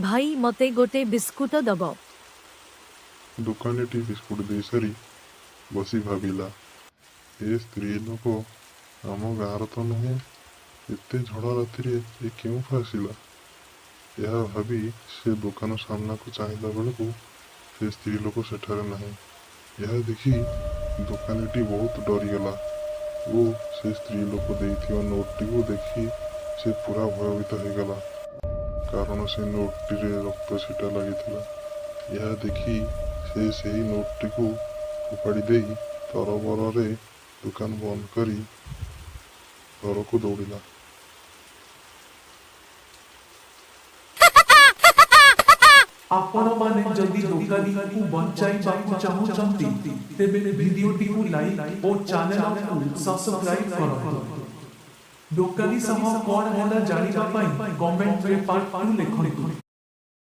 ଭାଇ, ମତେ ଗୋଟେ ବିସ୍କୁଟ ଦବ? ଦୋକାନୀଟି ବିସ୍କୁଟ ଦେଇସାରି ବସି ଭାବିଲା, ଏ ସ୍ତ୍ରୀ ଲୋକ ଆମ ଗାଁର ତ ନୁହେଁ। ଏତେ ଝଡ଼ ରାତିରେ ଏ କେଉଁଠୁ ଆସିଲା? ଏହା ଭାବି ସେ ଦୋକାନ ସାମ୍ନାକୁ ଚାହିଁଲା ବେଳକୁ ସେ ସ୍ତ୍ରୀ ଲୋକ ସେଠାରେ ନାହିଁ। ଏହା ଦେଖି ଦୋକାନୀଟି ବହୁତ ଡରିଗଲା ଓ ସେ ସ୍ତ୍ରୀ ଲୋକ ଦେଇଥିବା ନୋଟଟିକୁ ଦେଖି ସେ ପୁରା ଭୟଭୀତ ହେଇଗଲା, କାରଣ ସେ ନୋଟଟିରେ ରକ୍ତ ଛିଟା ଲାଗିଥିଲା। ଏହା ଦେଖି ସେ ସେହି ନୋଟଟିକୁ ଫୋପାଡ଼ି ଦେଇ ତରବରରେ ଦୋକାନ ବନ୍ଦ କରି ଘରକୁ ଦୌଡ଼ିଲା। ଆପଣମାନେ ଯଦି ଦୋକାନୀକୁ ବଞ୍ଚାଇବାକୁ ଚାହୁଁଛନ୍ତି, ତେବେ ଭିଡିଓଟିକୁ ଲାଇକ୍ ଓ ଚ୍ୟାନେଲକୁ ସବସ୍କ୍ରାଇବ କରନ୍ତୁ। ଦୋକାନୀ ସହ କଣ ହେଲା ଜାଣିବା ପାଇଁ କମେଣ୍ଟରେ ପାର୍ଟ 2 ଲେଖନ୍ତୁ।